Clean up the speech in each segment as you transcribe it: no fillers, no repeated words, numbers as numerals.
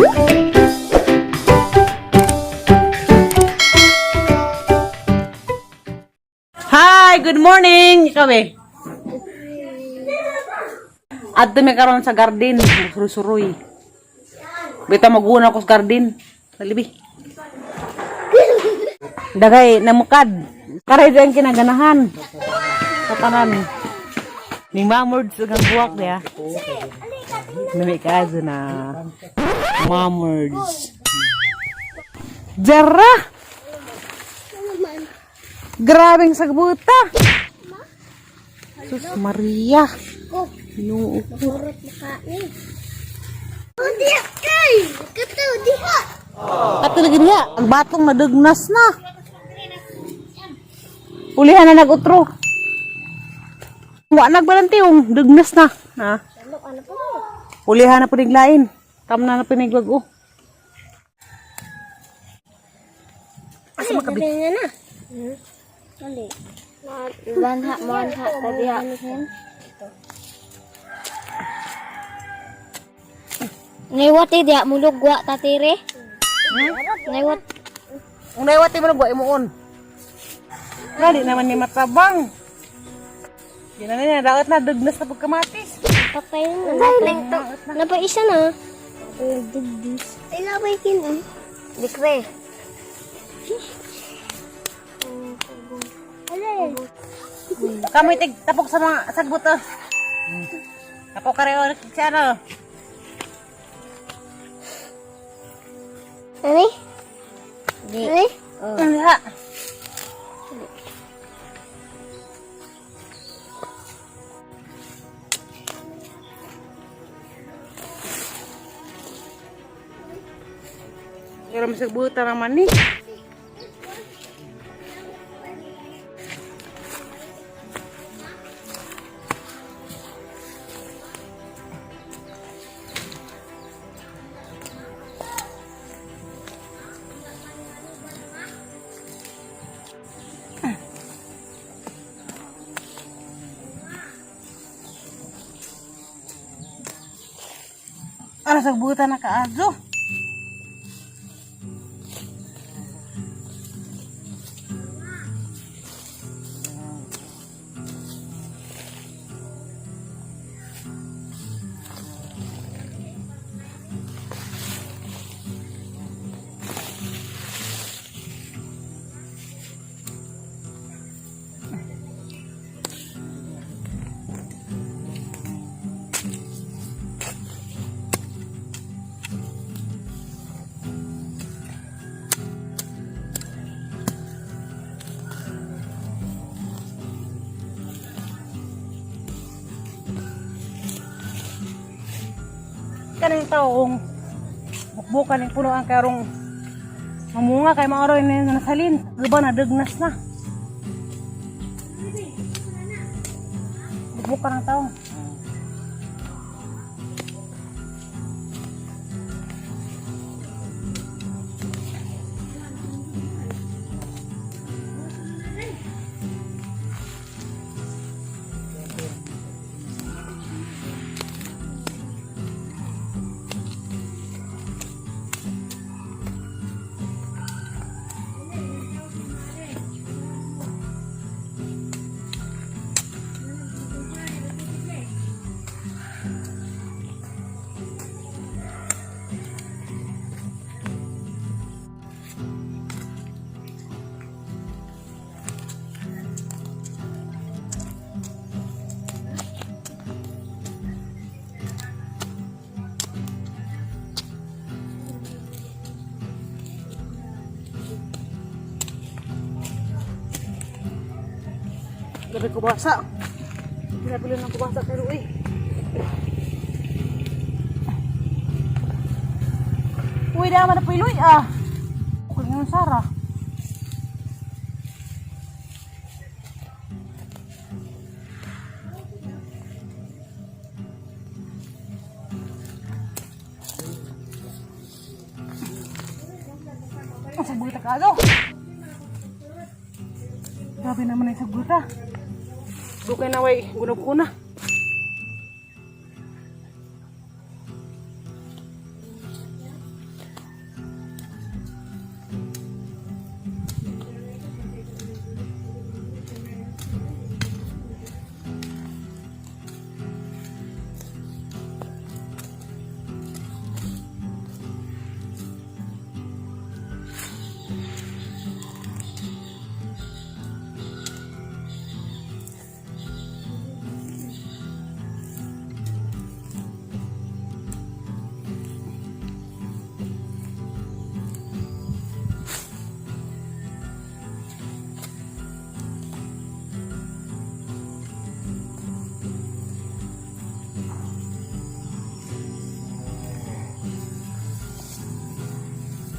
Hi, good morning. Ikaw eh. Adto mi karon sa garden, suruy-suruy. Bita maguna ko sa garden. Salibi. Dagay namukad. Karay ang kinaganahan. Sa tanan. Ni mamurds ang buwak niya. Nami kazo na. Mamurds. Jara! Grabeng sagbuta. Sus Maria. Ko, Noo. masurot makain. Oh, diha kay! Kato, diha! At talaga niya, ang batong nadugnas na. Ulihan na nag-utro. Wa nagbalanti yung dugnas na. Ha? Ano, ano po? Ulihan na piniglain. Tam na na pinigwag oh. Asa makabi? Dali na. Dali. Lanha, manha, tadiha. Naiwat eh, diha, mulugwa, tatire. Naiwat. Ang naiwat mo nagwa imuon. Dali naman ni matabang. Di na niya, daot na dugnas na pagkamatis. Patay na. Napa isa na. Dugdis. Ay, labay kin eh. Dikre. Alay. Kamoy tig tapok sa mga sagbot oh. Tapok ka rin oh, si ano. Ani? Di. Ani? Ang diha. Pero masagbuta naman ni. Ano sagbuta na kaadyo? Kaning taong bukbukan yung puno ang karong mamunga kay maoroy na yung nasalin. Diba na dugnas na. Bukbukan ang taong. Gabi kubasa. Pinapili ng kubasa kay Rui. Uy, daman na piloy ah. Okay ngayon, Sarah. Ang sabuta ka, ano? Grabe naman ang sabuta. Dukay na way, gunog ko na.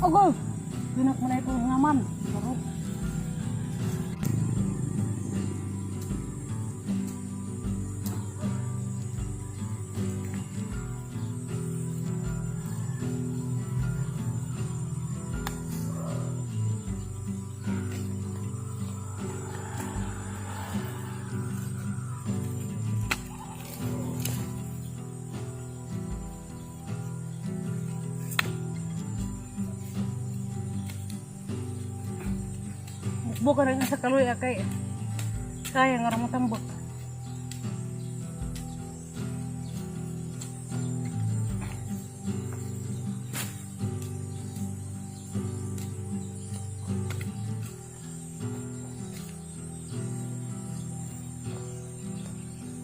Ogo. Pinak mo na ito naman. Sarap. Mukbo ka na sa kaloy akay. Kaya nga ra matambak.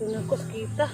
Tunakos kita.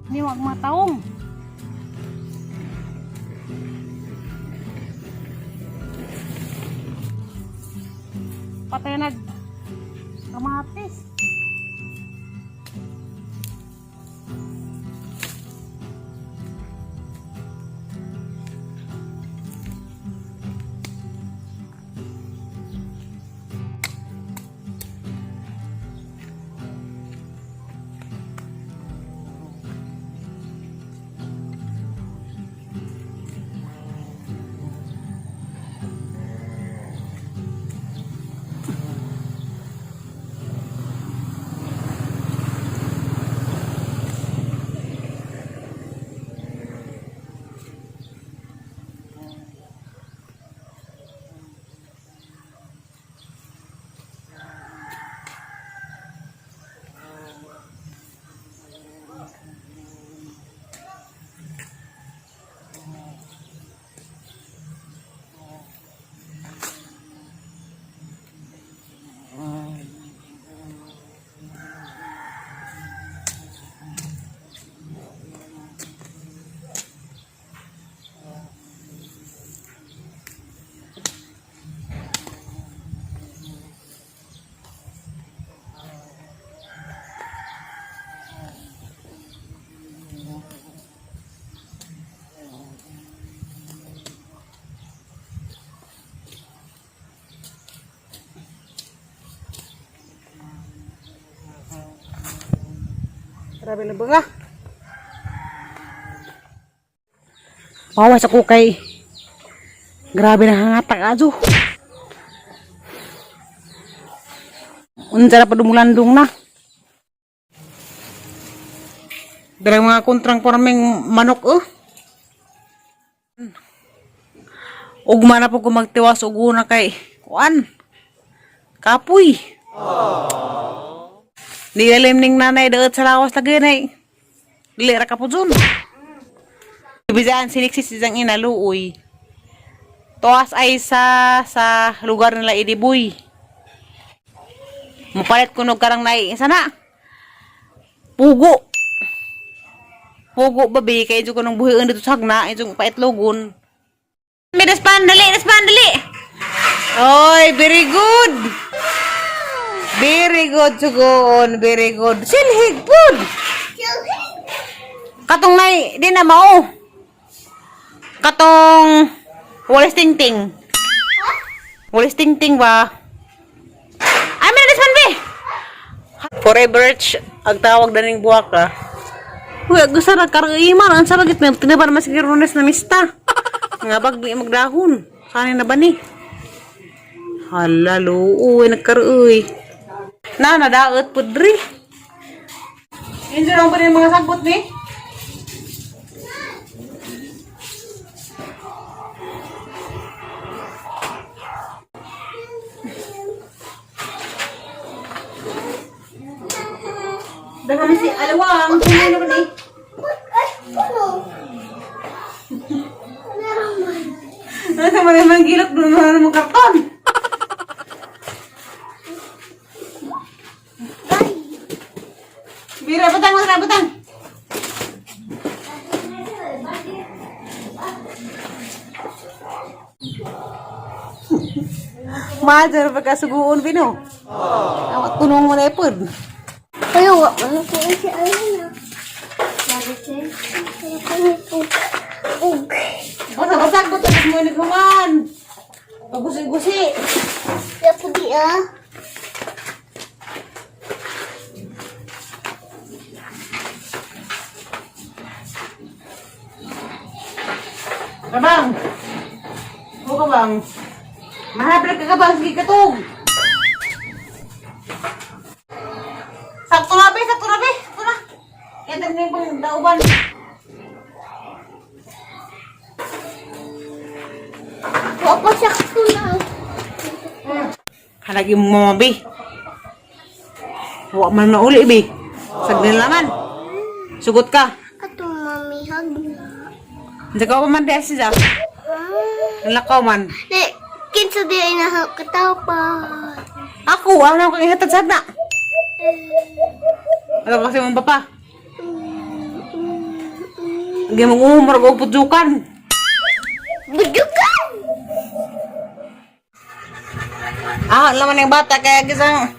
Ni wag mataong. Patay nag kamatis. Grabe na ba? Pawas ako kay grabe na hangatak ajo. Unsa na pa dumulandong na. Darang mga kontrang pormeng manok oh. Ugma na po ko magtiwas og una kay kuan. Kapoy. Nilalim ning nanay daot sa lawas lagi nay. Dili ra ka po dun. Ibizaan siniksi siyang inaluoy. Toas ay sa lugar nila Idiboy. Mupalit kunog karang nai sana. Pugo. Pugo babi kay jud kunong buhion dito sa hagna, ijong paitlogon. May daspan dali, daspan dali. Oy, very good. Very good, sugoon. Very good. Silhig pud. Katong nay, di na mao. Katong walis tingting. Walis tingting ba? Ay, may this man be. Forever ang tawag na ning buwak ah. Uy, gusto na karaiman. Ang sarap git. Tinaban naman siguro na mista. Nga bagbi magdahon. Sana na ba ni? Hala, luoy, nagkaroy. Na, nadaot pudri. Injo lang pa rin mga sagbot ni. Dahil si alawang, puno naman eh. Ay, puno. Meron man. Nasa man naman gilok doon na naman karton. Ay. Bira, butang, butang, butang. Mahal pagkasuguon, Bino. Awat punong mo na ipod. Ay, wa man ko si Alana. Sabi siya, Ug. Basta basag, basta mo naghuman. Pagusi-gusi. Ya pudi ah. Kabang. O kabang. Mahabra ka kabang, sige katog. Sakto na be, sakto na be. Sakto na. Yan na yung pang dauban. Wa pa sakto na. Halagi mo mama be. Wa man na uli be. Sagdin laman. Sugot ka. Ato mami hag na. Hindi ka pa man dahil siya. Ah. Nalakaw man. Di, kinsa di ay nakakatapat. Ako, ano kang ihatad sa na? Ano kasi mong papa? Hindi mong umurag og pudjukan. Bujukan! Ah, laman yung bata kaya gisang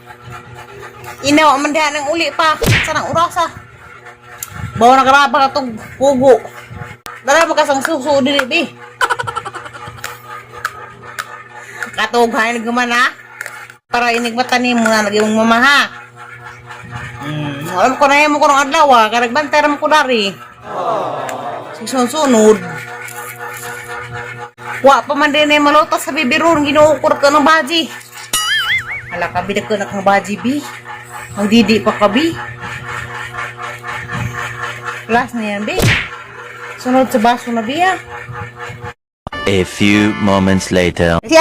inaw man diha ng uli pa sa nang urasa. Bawa na karapa ka tong pugo. Dara pa kasang suso dili bi. Katog hay nagman ha. Para inig mata nimo na lagi mong mama ha. Alam ko na mo ko ng adlaw ha, kay nagbantay ra man ko dari. Sunod. Wa pa man din ay malutas sa bibiron, ginuukor ka ng baji. Hala ka, bidag ko na kang baji, bi. Magdidi pa ka, bi. Last na yan, bi. Sunod sa baso na, bi, ha. A few moments later. Si